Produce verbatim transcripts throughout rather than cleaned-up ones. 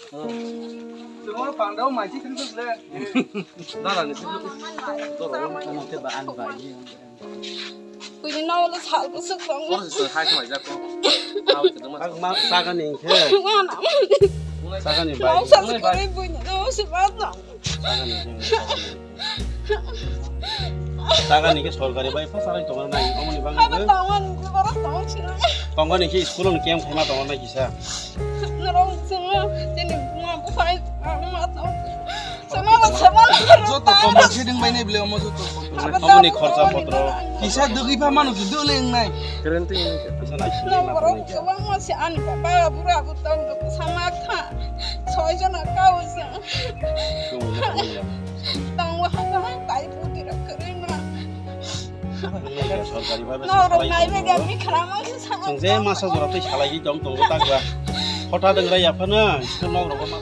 Tongol pandao mai chi thang thang le. Dala ni. Ano te ba ang ba ji. Kuini no lo sal ko suk tong. Por se hai ko ja ko. Tau te ma. Ang ma saga ni khe. Mana? Saga ni bai. Mau sal ko ni buini no se ba tong. Saga ni khe. Saga ni khe sorkari bai pa sarai tongo nai omo ni bang. Hai ba tong an ko ba tong sina. Tong ni khe school ni kem khema tong nai kisa. Norong sung jeni ma bu sai ang ma tong. Sama ba sama. Joto compensation bai ne bile omo joto compensation. Omo ni khorcha potro. Kisa dugwi pha manu ki dole wngnai. Guarantee wngnai. Kisa nai sini ma borok tong. Kwbangma se ani baba bura bo tong sama kha. Soi jona kau se. Tong wa ha ha tai puti rok kwrwi ma. Sorkari bhabe se salai tongo. Chwng je masa jora tei salai di tong tongo tak ba. Hota deng rai ya phano school nok rok ma.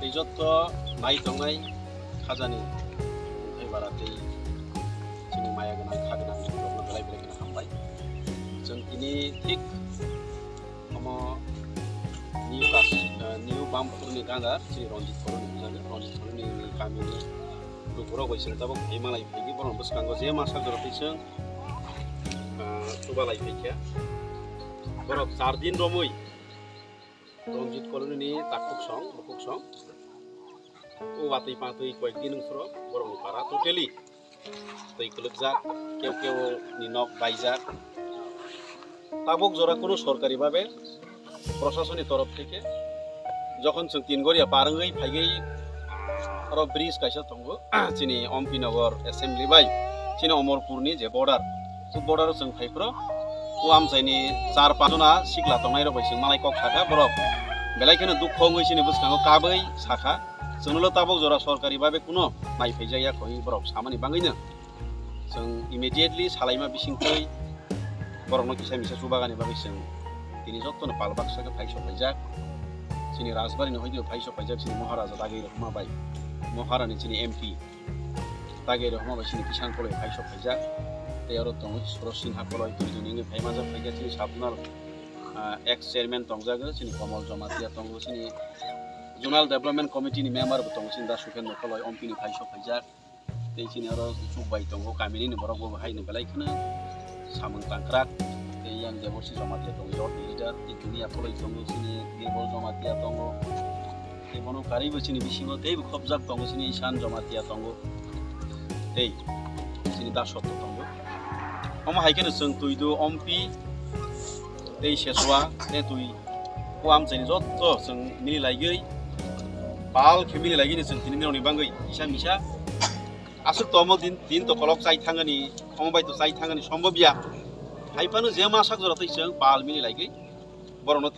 Tei joto nai tongnai khajani tei bara tei chini maya gwnang kha gwnang rokno belai belai kheno hambai. Chwng tini thik omo new kas, eh, new Bamphurni ganda chini Ranjit Colony hwnjago. Ranjit Colony ni kamini lukurok bai chwng tabuk phai malai phaidi borokni bwskango je masa jora tei chwng, eh, chubalai phaikha. Borok char din romwi Ranjit Colony ni takhuk song, bukhuk song. O watwi patwi koyek din wngphuru borokni para totally twi kwlwkjak, keu keu ni nok baijak. Tabuk jora kunu sorkari babe, proshasoni torof theke, jokhon chwng Tin Goria par wngwi phaigwi oro bridge kaisa tongo, chini Ompi Nagar assembly bai chini Omorpur ni je border, o border o chwng phaiphuru o amchaini char panch jona sikla tongnai rok bai chwng malai kok sakha borok belai kheno dukho wngwi chini bwskango kabwi sakha. Chwngno tabuk jora sorkari babe kuno nai phaijak ya koi borok samani bangwino chwng immediately salaima bisingtwi borokno kisa misa chubagani bagwi chwng tini jotono pal baksa khe phai sok phaijak. Chini Rajbari ni hoidio phai sok phaijak chini Maharaja dagi rokma bai Maharani chini M P dagi rokma bai chini Kisan Koloi phai sok phaijak. Tei aro tongo Soro Sinha Koloi twi juni wngwi phai manjak phaikha chini Sabnal, ah, ex chairman tongjago chini Komol Jamatia tongo chini Zonal Development Committee ni member bo tongo chini Da Sukendra Koloi, Ompi ni phai sok phaijak. Tei chini oro chukbai tongo, kamini ni borok bo hai ni belai kheno samung tangkrak. Tei yang Deborsi Jamatia tongo, Youth Leader, tei Dunia Koloi tongo, chini Birbol Jamatia tongo. Tei bono karwi bo chini bisingo tei bo khopjak tongo, chini Isan Jamatia tongo. Tei chini Dasotto tongo. Omo hai kheno chwng twi do Ompi tei Seswa tei twi o amchaini jotto chwng mili laigwi pal khe mili laigwi chwng tini nirokni bagwi kisa misa aswk tomo din, din to kolok chai thangani, omo bai to chai thangani sombob ya. Hai phano je ma sak jora twi chwng pal mili laigwi borokno